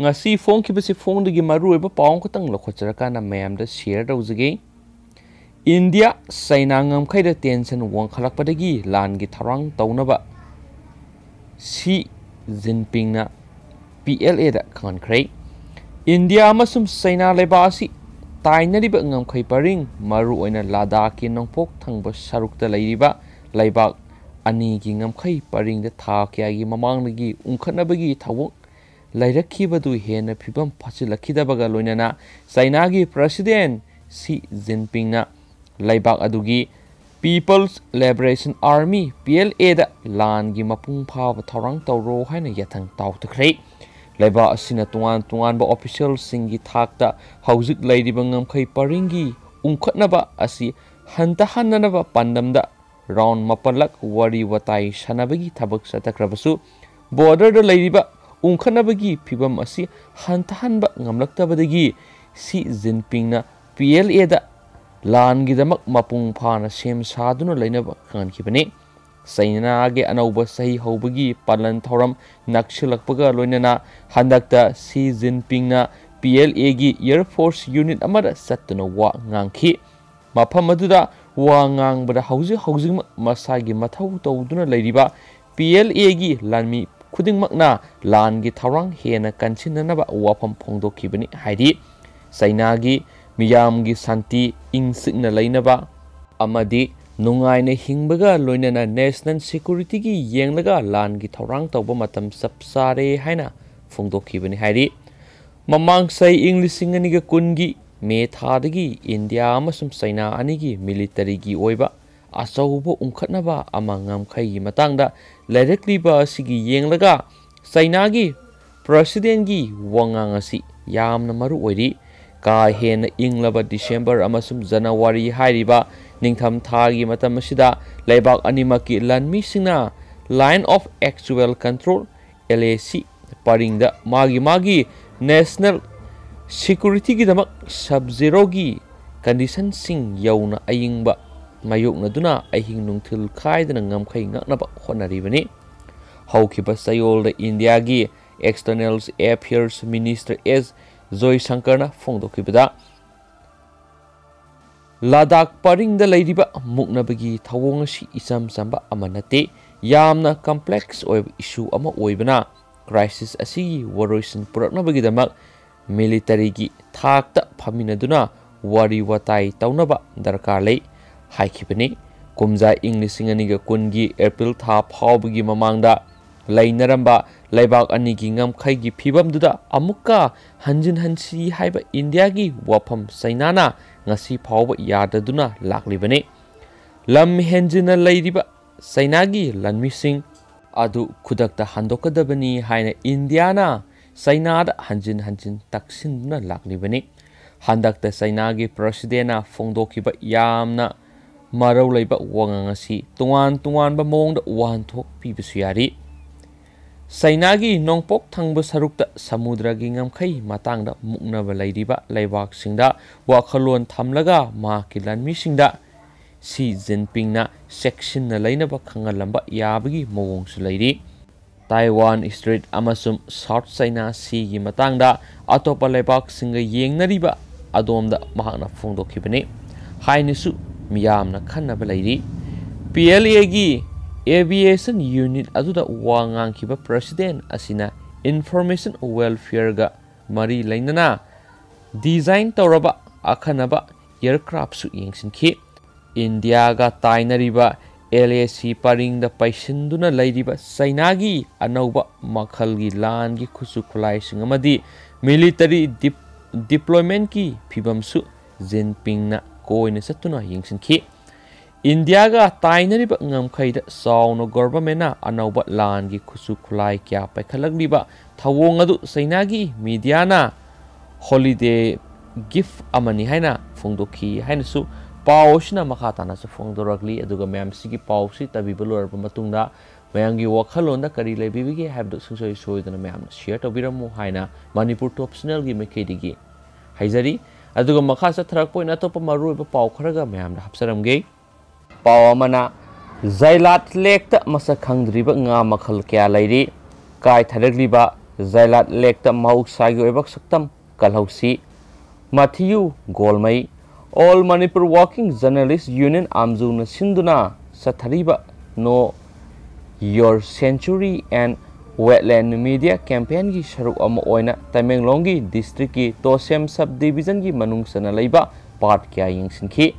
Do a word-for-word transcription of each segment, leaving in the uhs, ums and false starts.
ꯉꯁꯤ ꯐꯣꯡꯈꯤꯕꯁꯤ ꯐꯣꯡꯗꯒꯤ ꯃꯔꯨꯑꯣꯏꯕ ꯄꯥꯎ ꯑꯃꯈꯛꯇꯪ ꯂꯧꯈꯠꯆꯔꯀꯥꯟꯗ ꯃꯌꯥꯝꯗ share ꯇꯧꯖꯒꯦ꯫ ꯏꯟꯗꯤꯌꯥ ꯆꯩꯅꯥ ꯉꯝꯈꯩꯗ tension ꯋꯥꯡꯈꯠꯂꯛꯄꯗꯒꯤ ꯂꯥꯟꯒꯤ ꯊꯧꯔꯥꯡ ꯇꯧꯅꯕ ꯁꯤ ꯖꯤꯟꯄꯤꯡꯅ P L Aꯗ ꯈꯪꯍꯟꯈ꯭ꯔꯦ꯫ ꯏꯟꯗꯤꯌꯥ ꯑꯃꯁꯨꯡ ꯆꯩꯅꯥ ꯂꯩꯕꯥꯛ ꯑꯁꯤ ꯇꯥꯏꯅꯔꯤꯕ ꯉꯝꯈꯩ ꯄꯔꯤꯡ, ꯃꯔꯨꯑꯣꯏꯅ ꯂꯗꯥꯈꯀꯤ ꯅꯣꯡꯄꯣꯛ ꯊꯪꯕ ꯁꯔꯨꯛꯇ ꯂꯩꯔꯤꯕ ꯂꯩꯕꯥꯛ ꯑꯅꯤꯒꯤ ꯉꯝꯈꯩ ꯄꯔꯤꯡꯗ ꯊꯥ ꯀꯌꯥꯒꯤ ꯃꯃꯥꯡꯗꯒꯤ ꯎꯪꯈꯠꯅꯕꯒꯤ ꯊꯧꯑꯣꯡ ꯂꯩꯔꯛꯈꯤꯕꯗꯨ ꯍꯦꯟꯅ ꯐꯤꯕꯝ ꯐꯠꯆꯤꯜꯂꯛꯈꯤꯗꯕꯒ ꯂꯣꯏꯅꯅ ꯆꯩꯅꯥꯒꯤ President ꯁꯤ ꯖꯤꯟꯄꯤꯡꯅ ꯂꯩꯕꯥꯛ ꯑꯗꯨꯒꯤ People's Liberation Army, P L Aꯗ ꯂꯥꯟꯒꯤ ꯃꯄꯨꯡ ꯐꯥꯕ ꯊꯧꯔꯥꯡ ꯇꯧꯔꯣ ꯍꯥꯏꯅ ꯌꯥꯊꯪ ꯇꯥꯎꯊꯈ꯭ꯔꯦ꯫ ꯂꯩꯕꯥꯛ ꯑꯁꯤꯅ ꯇꯣꯉꯥꯟ ꯇꯣꯉꯥꯟꯕ officialꯁꯤꯡꯒꯤ ꯊꯥꯛꯇ ꯍꯧꯖꯤꯛ ꯂꯩꯔꯤꯕ ꯉꯝꯈꯩ ꯄꯔꯤꯡꯒꯤ ꯎꯪꯈꯠꯅꯕ ꯑꯁꯤ ꯍꯟꯊꯍꯟꯅꯅꯕ ꯄꯥꯟꯗꯝꯗ round ꯃꯥꯄꯜꯂꯛ ꯋꯥꯔꯤ ꯋꯥꯇꯥꯏ ꯁꯥꯟꯅꯕꯒꯤ ꯊꯕꯛ ꯆꯠꯊꯈ꯭ꯔꯕꯁꯨ, borderꯗ ꯂꯩꯔꯤꯕ ꯎꯪꯈꯠꯅꯕꯒꯤ ꯐꯤꯚꯝ ꯑꯁꯤ ꯍꯟꯊꯍꯟꯕ ꯉꯝꯂꯛꯇꯕꯗꯒꯤ ꯁꯤ ꯖꯤꯟꯄꯤꯡꯅ P L Aꯗ ꯂꯥꯟꯒꯤꯗꯃꯛ ꯃꯄꯨꯡ ꯐꯥꯅ ꯁꯦꯝ ꯁꯥꯗꯨꯅ ꯂꯩꯅꯕ ꯈꯪꯍꯟꯈꯤꯕꯅꯤ꯫ ꯆꯩꯅꯥꯒꯤ ꯑꯅꯧꯕ ꯆꯍꯤ ꯍꯧꯕꯒꯤ ꯄꯥꯂꯟ ꯊꯧꯔꯝ ꯅꯛꯁꯤꯜꯂꯛꯄꯒ ꯂꯣꯏꯅꯅ ꯍꯟꯗꯛꯇ ꯁꯤ ꯖꯤꯟꯄꯤꯡꯅ P L Aꯒꯤ Air Force unit ꯑꯃꯗ ꯆꯠꯇꯨꯅ ꯋꯥ ꯉꯥꯡꯈꯤ꯫ ꯃꯐꯝ ꯑꯗꯨꯗ ꯋꯥ ꯉꯥꯡꯕꯗ ꯍꯧꯖꯤꯛ ꯍꯧꯖꯤꯛꯃꯛ ꯃꯁꯥꯒꯤ ꯃꯊꯧ ꯇꯧꯗꯨꯅ ꯂꯩꯔꯤꯕ P L Aꯒꯤ ꯂꯥꯟꯃꯤ ꯈꯨꯗꯤꯡꯃꯛꯅ ꯂꯥꯟꯒꯤ ꯊꯧꯔꯥꯡ ꯍꯦꯟꯅ ꯀꯟꯁꯤꯟꯅꯅꯕ ꯋꯥꯐꯝ ꯐꯣꯡꯗꯣꯛꯈꯤꯕꯅꯤ ꯍꯥꯏꯔꯤ꯫ ꯆꯩꯅꯥꯒꯤ ꯃꯤꯌꯥꯝꯒꯤ ꯁꯥꯟꯇꯤ, ꯏꯪ ꯆꯤꯛꯅ ꯂꯩꯅꯕ ꯑꯃꯗꯤ ꯅꯨꯡꯉꯥꯏꯅ ꯍꯤꯡꯕꯒ ꯂꯣꯏꯅꯅ national securityꯒꯤ ꯌꯦꯡꯂꯒ ꯂꯥꯟꯒꯤ ꯊꯧꯔꯥꯡ ꯇꯧꯕ ꯃꯇꯝ ꯆꯞ ꯆꯥꯔꯦ ꯍꯥꯏꯅ ꯐꯣꯡꯗꯣꯛꯈꯤꯕꯅꯤ ꯍꯥꯏꯔꯤ꯫ ꯃꯃꯥꯡ ꯆꯍꯤ ꯏꯪ ꯂꯤꯁꯤꯡ ꯑꯅꯤꯒ ꯀꯨꯟꯒꯤ ꯃꯦ ꯊꯥꯗꯒꯤ ꯏꯟꯗꯤꯌꯥ ꯑꯃꯁꯨꯡ ꯆꯩꯅꯥ ꯑꯅꯤꯒꯤ militaryꯒꯤ ꯑꯣꯏꯕ ꯑꯆꯧꯕ ꯎꯪꯈꯠꯅꯕ ꯑꯃ ꯉꯝꯈꯩꯒꯤ ꯃꯇꯥꯡꯗ ꯂꯩꯔꯛꯂꯤꯕ ꯑꯁꯤꯒꯤ ꯌꯦꯡꯂꯒ ꯆꯩꯅꯥꯒꯤ Presidentꯒꯤ ꯋꯥꯉꯥꯡ ꯑꯁꯤ ꯌꯥꯝꯅ ꯃꯔꯨ ꯑꯣꯏꯔꯤ꯫ ꯀꯥ ꯍꯦꯟꯅ ꯏꯪꯂꯕ December ꯑꯃꯁꯨꯡ January ꯍꯥꯏꯔꯤꯕ ꯅꯤꯡꯊꯝ ꯊꯥꯒꯤ ꯃꯇꯝ ꯑꯁꯤꯗ ꯂꯩꯕꯥꯛ ꯑꯅꯤꯃꯛꯀꯤ ꯂꯥꯟꯃꯤꯁꯤꯡꯅ Line of Actual Control, L A C, ꯄꯔꯤꯡꯗ ꯃꯥꯒꯤ ꯃꯥꯒꯤ national securityꯒꯤꯗꯃꯛ sub zeroꯒꯤ conditionꯁꯤꯡ ꯌꯧꯅ ꯑꯏꯪꯕ ꯃꯥꯌꯣꯛꯅꯗꯨꯅ ꯑꯍꯤꯡ ꯅꯨꯡꯊꯤꯜ ꯈꯥꯏꯗꯅ ꯉꯝꯈꯩ ꯉꯥꯛꯅꯕ ꯍꯣꯠꯅꯔꯤꯕꯅꯤ꯫ ꯍꯧꯈꯤꯕ ꯆꯌꯣꯜꯗ ꯏꯟꯗꯤꯌꯥꯒꯤ External Affairs Minister S ꯖꯣꯏꯁꯪꯀꯔꯅ ꯐꯣꯡꯗꯣꯛꯈꯤꯕꯗ, Ladakh ꯄꯔꯤꯡꯗ ꯂꯩꯔꯤꯕ ꯃꯨꯛꯅꯕꯒꯤ ꯊꯧꯑꯣꯡ ꯑꯁꯤ ꯏꯆꯝ ꯆꯝꯕ ꯑꯃ ꯅꯠꯇꯦ, ꯌꯥꯝꯅ complex ꯑꯣꯏꯕ issue ꯑꯃ ꯑꯣꯏꯕꯅ, crisis ꯑꯁꯤꯒꯤ ꯋꯥꯔꯣꯏꯁꯤꯟ ꯄꯨꯔꯛꯅꯕꯒꯤꯗꯃꯛ militaryꯒꯤ ꯊꯥꯛꯇ ꯐꯝꯃꯤꯟꯅꯗꯨꯅ ꯋꯥꯔꯤ ꯋꯥꯇꯥꯏ ꯇꯧꯅꯕ ꯗꯔꯀꯥꯔ ꯂꯩ ꯍꯥꯏꯈꯤꯕꯅꯤ꯫ ꯀꯨꯝꯖꯥ ꯏꯪ ꯂꯤꯁꯤꯡ ꯑꯅꯤꯒ ꯀꯨꯟꯒꯤ April ꯊꯥ ꯐꯥꯎꯕꯒꯤ ꯃꯃꯥꯡꯗ ꯂꯩꯅꯔꯝꯕ ꯂꯩꯕꯥꯛ ꯑꯅꯤꯒꯤ ꯉꯝꯈꯩꯒꯤ ꯐꯤꯕꯝꯗꯨꯗ ꯑꯃꯨꯛꯀ ꯍꯟꯖꯤꯟ ꯍꯟꯁꯤ ꯍꯥꯏꯕ ꯏꯟꯗꯤꯌꯥꯒꯤ ꯋꯥꯐꯝ ꯆꯩꯅꯥꯅ ꯉꯁꯤ ꯐꯥꯎꯕ ꯌꯥꯗꯗꯨꯅ ꯂꯥꯛꯂꯤꯕꯅꯤ꯫ ꯂꯝ ꯍꯦꯟꯖꯤꯟꯅ ꯂꯩꯔꯤꯕ ꯆꯩꯅꯥꯒꯤ ꯂꯥꯟꯃꯤꯁꯤꯡ ꯑꯗꯨ ꯈꯨꯗꯛꯇ ꯍꯟꯗꯣꯛꯀꯗꯕꯅꯤ ꯍꯥꯏꯅ ꯏꯟꯗꯤꯌꯥꯅ ꯆꯩꯅꯥꯗ ꯍꯟꯖꯤꯟ ꯍꯟꯖꯤꯟ ꯇꯛꯁꯤꯟꯗꯨꯅ ꯂꯥꯛꯂꯤꯕꯅꯤ꯫ ꯍꯟꯗꯛꯇ ꯆꯩꯅꯥꯒꯤ ꯄ꯭ꯔꯁꯤꯗꯦꯟꯅ ꯐꯣꯡꯗꯣꯛꯈꯤꯕ ꯌꯥꯝꯅ ꯃꯔꯧ ꯂꯩꯕ ꯋꯥꯉꯥꯡ ꯑꯁꯤ ꯇꯣꯉꯥꯟ ꯇꯣꯉꯥꯟꯕ ꯃꯑꯣꯡꯗ ꯋꯥꯍꯟꯊꯣꯛ ꯄꯤꯕꯁꯨ ꯌꯥꯔꯤ꯫ ꯆꯩꯅꯥꯒꯤ ꯅꯣꯡꯄꯣꯛ ꯊꯪꯕ ꯁꯔꯨꯛꯇ ꯁꯃꯨꯗ꯭ꯔꯒꯤ ꯉꯝꯈꯩ ꯃꯇꯥꯡꯗ ꯃꯨꯛꯅꯕ ꯂꯩꯔꯤꯕ ꯂꯩꯕꯥꯛꯁꯤꯡꯗ ꯋꯥꯈꯜꯂꯣꯟ ꯊꯝꯂꯒ ꯃꯍꯥꯛꯀꯤ ꯂꯥꯟꯃꯤꯁꯤꯡꯗ ꯁꯤ ꯖꯤꯟꯄꯤꯡꯅ ꯆꯦꯛꯁꯤꯟꯅ ꯂꯩꯅꯕ ꯈꯪꯍꯜꯂꯝꯕ ꯌꯥꯕꯒꯤ ꯃꯑꯣꯡꯁꯨ ꯂꯩꯔꯤ꯫ ꯇꯥꯏꯋꯥꯟ ꯁ꯭ꯇ꯭ꯔꯦꯠ ꯑꯃꯁꯨꯡ ꯁꯥꯎꯊ ꯆꯥꯏꯅꯥ ꯁꯤꯒꯤ ꯃꯇꯥꯡꯗ ꯑꯇꯣꯞꯄ ꯂꯩꯕꯥꯛꯁꯤꯡꯒ ꯌꯦꯡꯅꯔꯤꯕ ꯑꯗꯣꯝꯗ ꯃꯍꯥꯛꯅ ꯐꯣꯡꯗꯣꯛꯈꯤꯕꯅꯤ ꯍꯥꯏꯅꯁꯨ ꯃꯤꯌꯥꯝꯅ ꯈꯟꯅꯕ ꯂꯩꯔꯤ꯫ ꯄꯤ ꯑꯦꯜ ꯑꯦꯒꯤ aviation unit ꯑꯗꯨꯗ ꯋꯥ ꯉꯥꯡꯈꯤꯕ ꯄ꯭ꯔꯁꯤꯗꯦꯟ ꯑꯁꯤꯅ information welfareꯒ ꯃꯔꯤ ꯂꯩꯅꯅ design ꯇꯧꯔꯕ ꯑꯈꯟꯅꯕ aircraftꯁꯨ ꯌꯦꯡꯁꯤꯟꯈꯤ꯫ ꯏꯟꯗꯤꯌꯥꯒ ꯇꯥꯏꯅꯔꯤꯕ ꯑꯦꯜ ꯑꯦ ꯁꯤ ꯄꯔꯤꯡꯗ ꯄꯩꯁꯤꯟꯗꯨꯅ ꯂꯩꯔꯤꯕ ꯆꯩꯅꯥꯒꯤ ꯑꯅꯧꯕ ꯃꯈꯜꯒꯤ ꯂꯥꯟꯒꯤ ꯈꯨꯠꯁꯨ ꯈꯨꯠꯂꯥꯏꯁꯤꯡ ꯑꯃꯗꯤ military dep-, deploymentꯀꯤ ꯐꯤꯕꯝꯁꯨ ꯖꯤꯟꯄꯤꯡꯅ ꯀꯣꯏꯅ ꯆꯠꯇꯨꯅ ꯌꯦꯡꯁꯤꯟꯈꯤ꯫ ꯏꯟꯗꯤꯌꯥꯒ ꯇꯥꯏꯅꯔꯤꯕ ꯉꯝꯈꯩꯗ ꯆꯥꯎꯅ governmentꯅ ꯑꯅꯧꯕ ꯂꯥꯟꯒꯤ ꯈꯨꯠꯁꯨ ꯈꯨꯠꯂꯥꯏ ꯀꯌꯥ ꯄꯥꯏꯈꯠꯂꯛꯂꯤꯕ ꯊꯧꯑꯣꯡ ꯑꯗꯨ ꯆꯩꯅꯥꯒꯤ mediaꯅ holiday gift ꯑꯃꯅꯤ ꯍꯥꯏꯅ ꯐꯣꯡꯗꯣꯛꯈꯤ ꯍꯥꯏꯅꯁꯨ ꯄꯥꯎ ꯑꯁꯤꯅ ꯃꯈꯥ ꯇꯥꯅꯁꯨ ꯐꯣꯡꯗꯣꯔꯛꯂꯤ꯫ ꯑꯗꯨꯒ ꯃꯌꯥꯝ, ꯁꯤꯒꯤ ꯄꯥꯎꯁꯤ ꯇꯥꯕꯤꯕ ꯂꯣꯏꯔꯕ ꯃꯇꯨꯡꯗ ꯃꯌꯥꯝꯒꯤ ꯋꯥꯈꯜꯂꯣꯟꯗ ꯀꯔꯤ ꯂꯩꯕꯤꯕꯒꯦ ꯍꯥꯏꯕꯗꯨ ꯁꯨꯡꯁꯣꯏ ꯁꯣꯏꯗꯅ ꯃꯌꯥꯝꯅ share ꯇꯧꯕꯤꯔꯝꯃꯨ ꯍꯥꯏꯅ ꯃꯅꯤꯄꯨꯔ Top Channelꯒꯤ ꯃꯥꯏꯀꯩꯗꯒꯤ ꯍꯥꯏꯖꯔꯤ꯫ ꯑꯗꯨꯒ ꯃꯈꯥ ꯆꯠꯊꯔꯛꯄ ꯑꯣꯏꯅ ꯑꯇꯣꯞꯄ ꯃꯔꯨꯑꯣꯏꯕ ꯄꯥꯎ ꯈꯔꯒ ꯃꯌꯥꯝꯗ ꯍꯥꯞꯆꯔꯝꯒꯦ꯫ ꯄꯥꯎ ꯑꯃꯅ, ꯖꯥꯏꯂꯥꯠ ꯂꯦꯛꯇ ꯃꯁꯛ ꯈꯪꯗ꯭ꯔꯤꯕ ꯉꯥ ꯃꯈꯜ ꯀꯌꯥ ꯂꯩꯔꯤ꯫ ꯀꯥꯏꯊꯔꯛꯂꯤꯕ ꯖꯥꯏꯂꯥꯠ ꯂꯦꯛꯇ ꯃꯍꯧꯁꯥꯒꯤ ꯑꯣꯏꯕ ꯁꯛꯇꯝ ꯀꯜꯍꯧꯁꯤ꯫ ꯃꯊꯤꯌꯨ ꯒꯣꯜꯃꯩ꯫ All Manipur Working Journalist Union, ꯑꯥꯝꯖꯨꯅ ꯁꯤꯟꯗꯨꯅ ꯆꯠꯊꯔꯤꯕ Know Your Sanctuary and Wetland Media Campaignꯒꯤ ꯁꯔꯨꯛ ꯑꯃ ꯑꯣꯏꯅ ꯇꯃꯦꯡꯂꯣꯡꯒꯤ districtꯀꯤ ꯇꯣꯁꯦꯝ sub divisionꯒꯤ ꯃꯅꯨꯡ ꯆꯟꯅ ꯂꯩꯕ ꯄꯥꯠ ꯀꯌꯥ ꯌꯦꯡꯁꯤꯟꯈꯤ꯫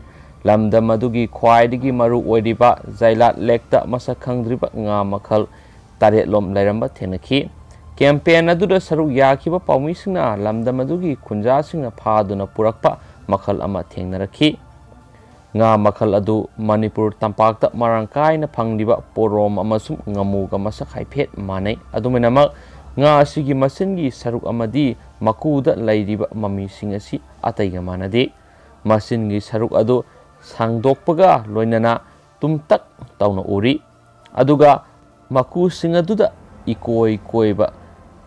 ꯂꯝꯗꯝ ꯑꯗꯨꯒꯤ ꯈ꯭ꯋꯥꯏꯗꯒꯤ ꯃꯔꯨ ꯑꯣꯏꯔꯤꯕ ꯖꯥꯏꯂꯥꯠ ꯂꯦꯛꯇ ꯃꯁꯛ ꯈꯪꯗ꯭ꯔꯤꯕ ꯉꯥ ꯃꯈꯜ ꯇꯔꯦꯠꯂꯣꯝ ꯂꯩꯔꯝꯕ ꯊꯦꯡꯅꯈꯤ꯫ Campaign ꯑꯗꯨꯗ ꯁꯔꯨꯛ ꯌꯥꯈꯤꯕ ꯄꯥꯎꯃꯤꯁꯤꯡꯅ ꯂꯝꯗꯝ ꯑꯗꯨꯒꯤ ꯈꯨꯟꯖꯥꯁꯤꯡꯅ ꯐꯥꯗꯨꯅ ꯄꯨꯔꯛꯄ ꯃꯈꯜ ꯑꯃ ꯊꯦꯡꯅꯔꯛꯈꯤ꯫ ꯉꯥ ꯃꯈꯜ ꯑꯗꯨ ꯃꯅꯤꯄꯨꯔ ꯇꯝꯄꯥꯛꯇ ꯃꯔꯥꯡ ꯀꯥꯏꯅ ꯐꯪꯂꯤꯕ ꯄꯣꯔꯣꯝ ꯑꯃꯁꯨꯡ ꯉꯥꯃꯨꯒ ꯃꯁꯛ ꯍꯥꯏꯐꯦꯠ ꯃꯥꯟꯅꯩ꯫ ꯑꯗꯨꯃꯥꯏꯅꯃꯛ, ꯉꯥ ꯑꯁꯤꯒꯤ ꯃꯆꯤꯟꯒꯤ ꯁꯔꯨꯛ ꯑꯃꯗꯤ ꯃꯀꯨꯗ ꯂꯩꯔꯤꯕ ꯃꯃꯤꯁꯤꯡ ꯑꯁꯤ ꯑꯇꯩꯒ ꯃꯥꯟꯅꯗꯦ꯫ ꯃꯆꯤꯟꯒꯤ ꯁꯔꯨꯛ ꯑꯗꯨ ꯁꯥꯡꯗꯣꯛꯄꯒ ꯂꯣꯏꯅꯅ ꯇꯨꯝꯇꯛ ꯇꯧꯅ ꯎꯔꯤ꯫ ꯑꯗꯨꯒ ꯃꯀꯨꯁꯤꯡ ꯑꯗꯨꯗ ꯏꯀꯣꯏ ꯀꯣꯏꯕ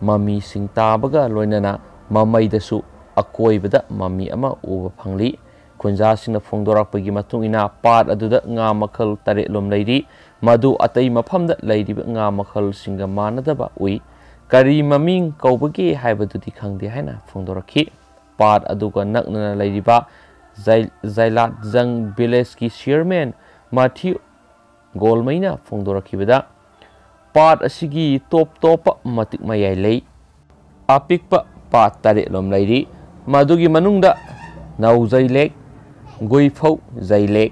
ꯃꯃꯤꯁꯤꯡ ꯇꯥꯕꯒ ꯂꯣꯏꯅꯅ ꯃꯃꯩꯗꯁꯨ ꯑꯀꯣꯏꯕꯗ ꯃꯃꯤ ꯑꯃ ꯎꯕ ꯐꯪꯂꯤ꯫ ꯈꯨꯟꯖꯥꯁꯤꯡꯅ ꯐꯣꯡꯗꯣꯔꯛꯄꯒꯤ ꯃꯇꯨꯡ ꯏꯟꯅ, ꯄꯥꯠ ꯑꯗꯨꯗ ꯉꯥ ꯃꯈꯜ ꯇꯔꯦꯠꯂꯣꯝ ꯂꯩꯔꯤ, ꯃꯗꯨ ꯑꯇꯩ ꯃꯐꯝꯗ ꯂꯩꯔꯤꯕ ꯉꯥ ꯃꯈꯜꯁꯤꯡꯒ ꯃꯥꯟꯅꯗꯕ ꯎꯏ꯫ ꯀꯔꯤ ꯃꯃꯤꯡ ꯀꯧꯕꯒꯦ ꯍꯥꯏꯕꯗꯨꯗꯤ ꯈꯪꯗꯦ ꯍꯥꯏꯅ ꯐꯣꯡꯗꯣꯔꯛꯈꯤ꯫ ꯄꯥꯠ ꯑꯗꯨꯒ ꯅꯛꯅꯅ ꯂꯩꯔꯤꯕ ꯖꯥꯏ-, ꯖꯥꯏꯂꯥꯠꯖꯪ villageꯀꯤ chairman ꯃꯊ꯭ꯌꯨ ꯒꯣꯜꯃꯩꯅ ꯐꯣꯡꯗꯣꯔꯛꯈꯤꯕꯗ, ꯄꯥꯠ ꯑꯁꯤꯒꯤ ꯇꯣꯞ ꯇꯣꯞꯄ ꯃꯇꯤꯛ ꯃꯌꯥꯏ ꯂꯩ꯫ ꯑꯄꯤꯛꯄ ꯄꯥꯠ ꯇꯔꯦꯠꯂꯣꯝ ꯂꯩꯔꯤ꯫ ꯃꯗꯨꯒꯤ ꯃꯅꯨꯡꯗ ꯅꯧꯖꯩ ꯂꯦꯛ, ꯒꯨꯏꯐꯧ ꯖꯩ ꯂꯦꯛ,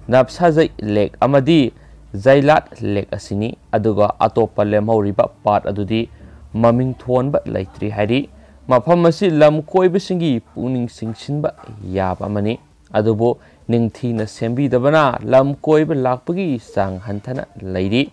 ꯅꯞꯁꯥꯖꯩ ꯂꯦꯛ ꯑꯃꯗꯤ ꯖꯩꯂꯥꯠ ꯂꯦꯛ ꯑꯁꯤꯅꯤ꯫ ꯑꯗꯨꯒ ꯑꯇꯣꯞꯄ ꯂꯦꯝꯍꯧꯔꯤꯕ ꯄꯥꯠ ꯑꯗꯨꯗꯤ ꯃꯃꯤꯡ ꯊꯣꯟꯕ ꯂꯩꯇ꯭ꯔꯤ ꯍꯥꯏꯔꯤ꯫ ꯃꯐꯝ ꯑꯁꯤ ꯂꯝ ꯀꯣꯏꯕꯁꯤꯡꯒꯤ ꯄꯨꯛꯅꯤꯡ ꯆꯤꯡꯁꯤꯟꯕ ꯌꯥꯕ ꯑꯃꯅꯤ꯫ ꯑꯗꯨꯕꯨ ꯅꯤꯡꯊꯤꯅ ꯁꯦꯝꯕꯤꯗꯕꯅ ꯂꯝ ꯀꯣꯏꯕ ꯂꯥꯛꯄꯒꯤ ꯆꯥꯡ ꯍꯟꯊꯅ ꯂꯩꯔꯤ꯫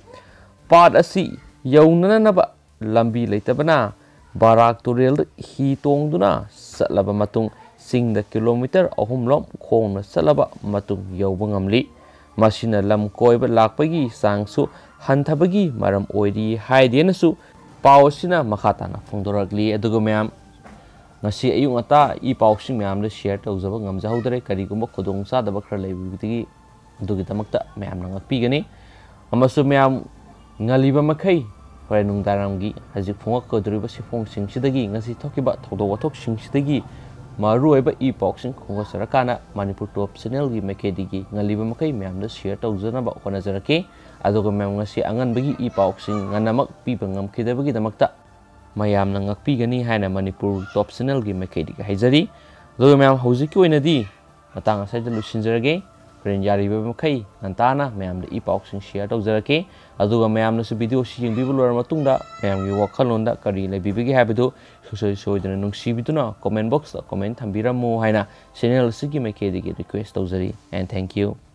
ꯄꯥꯠ ꯑꯁꯤ ꯌꯧꯅꯅꯕ ꯂꯝꯕꯤ ꯂꯩꯇꯕꯅ ꯕꯔꯥꯛ ꯇꯨꯔꯦꯜꯗ ꯍꯤ ꯇꯣꯡꯗꯨꯅ ꯆꯠꯂꯕ ꯃꯇꯨꯡ, ꯆꯤꯡꯗ ꯀꯤꯂꯣꯃꯤꯇꯔ ꯑꯍꯨꯝ ꯂꯣꯝ ꯈꯣꯡꯅ ꯆꯠꯂꯕ ꯃꯇꯨꯡ ꯌꯧꯕ ꯉꯝꯂꯤ꯫ ꯃꯁꯤꯅ ꯂꯝ ꯀꯣꯏꯕ ꯂꯥꯛꯄꯒꯤ ꯆꯥꯡꯁꯨ ꯍꯟꯊꯕꯒꯤ ꯃꯔꯝ ꯑꯣꯏꯔꯤ ꯍꯥꯏꯗꯦꯅꯁꯨ ꯄꯥꯎ ꯑꯁꯤꯅ ꯃꯈꯥ ꯇꯥꯅ ꯐꯣꯡꯗꯣꯔꯛꯂꯤ꯫ ꯑꯗꯨꯒ ꯃꯌꯥꯝ, ꯉꯁꯤ ꯑꯌꯨꯛ ꯉꯟꯇꯥ ꯏ ꯄꯥꯎꯁꯤꯡ ꯃꯌꯥꯝꯗ share ꯇꯧꯖꯕ ꯉꯝꯖꯍꯧꯗꯔꯦ꯫ ꯀꯔꯤꯒꯨꯝꯕ ꯈꯨꯗꯣꯡ ꯆꯥꯗꯕ ꯈꯔ ꯂꯩꯕꯗꯒꯤ, ꯑꯗꯨꯒꯤꯗꯃꯛꯇ ꯃꯌꯥꯝꯅ ꯉꯥꯛꯄꯤꯒꯅꯤ꯫ ꯑꯃꯁꯨꯡ ꯃꯌꯥꯝ, ꯉꯜꯂꯤꯕ ꯃꯈꯩ ꯍꯣꯔꯦꯟ ꯅꯨꯡꯗꯥꯡꯋꯥꯏꯔꯝꯒꯤ ꯍꯧꯖꯤꯛ ꯐꯣꯡꯉꯛꯀꯗꯧꯔꯤꯕ ꯁꯤꯐꯣꯡꯁꯤꯡꯁꯤꯗꯒꯤ, ꯉꯁꯤ ꯊꯣꯛꯈꯤꯕ ꯊꯧꯗꯣꯛ ꯋꯥꯊꯣꯛꯁꯤꯡꯁꯤꯗꯒꯤ ꯃꯔꯨꯑꯣꯏꯕ ꯏ ꯄꯥꯎꯁꯤꯡ ꯈꯣꯝꯒꯠꯆꯔꯀꯥꯟꯗ, ꯃꯅꯤꯄꯨꯔ ꯇꯣꯞ ꯆꯦꯅꯦꯜꯒꯤ ꯃꯥꯏꯀꯩꯗꯒꯤ ꯉꯜꯂꯤꯕ ꯃꯈꯩ ꯃꯌꯥꯝꯗ ꯁꯤꯌꯔ ꯇꯧꯖꯅꯕ ꯍꯣꯠꯅꯖꯔꯛꯀꯦ꯫ ꯑꯗꯨꯒ ꯃꯌꯥꯝ, ꯉꯁꯤ ꯑꯉꯟꯕꯒꯤ ꯏ ꯄꯥꯎꯁꯤꯡ ꯉꯟꯅꯃꯛ ꯄꯤꯕ ꯉꯝꯈꯤꯗꯕꯒꯤꯗꯃꯛꯇ ꯃꯌꯥꯝꯅ ꯉꯥꯛꯄꯤꯒꯅꯤ ꯍꯥꯏꯅ ꯃꯅꯤꯄꯨꯔ ꯇꯣꯞ ꯆꯦꯅꯦꯜꯒꯤ ꯃꯥꯏꯀꯩꯗꯒꯤ ꯍꯥꯏꯖꯔꯤ꯫ ꯑꯗꯨꯒ ꯃꯌꯥꯝ, ꯍꯧꯖꯤꯛꯀꯤ ꯑꯣꯏꯅꯗꯤ ꯃꯇꯥꯡ ꯑꯁꯤꯗ ꯂꯣꯏꯁꯤꯟꯖꯔꯒꯦ꯫ ꯍꯣꯔꯦꯟ ꯌꯥꯔꯤꯕ ꯃꯈꯩ ꯉꯟꯇꯥꯅ ꯃꯌꯥꯝꯗ ꯏ ꯄꯥꯎꯁꯤꯡ ꯁꯤꯌꯔ ꯇꯧꯖꯔꯛꯀꯦ꯫ ꯑꯗꯨꯒ ꯃꯌꯥꯝꯅꯁꯨ ꯚꯤꯗꯤꯑꯣ ꯑꯁꯤ ꯌꯦꯡꯕꯤꯕ ꯂꯣꯏꯔꯕ ꯃꯇꯨꯡꯗ ꯃꯌꯥꯝꯒꯤ ꯋꯥꯈꯜꯂꯣꯟꯗ ꯀꯔꯤ ꯂꯩꯕꯤꯕꯒꯦ ꯍꯥꯏꯕꯗꯨ ꯁꯨꯡꯁꯣꯏ ꯁꯣꯏꯗꯅ ꯅꯨꯡꯁꯤꯕꯤꯗꯨꯅ ꯀꯣꯃꯦꯟ ꯕꯣꯛꯁꯇ ꯀꯣꯃꯦꯟ ꯊꯝꯕꯤꯔꯝꯃꯨ ꯍꯥꯏꯅ ꯆꯦꯅꯦꯜ ꯑꯁꯤꯒꯤ ꯃꯥꯏꯀꯩꯗꯒꯤ ꯔꯤꯀ꯭ꯋꯦꯁ ꯇꯧꯖꯔꯤ꯫ And thank you꯫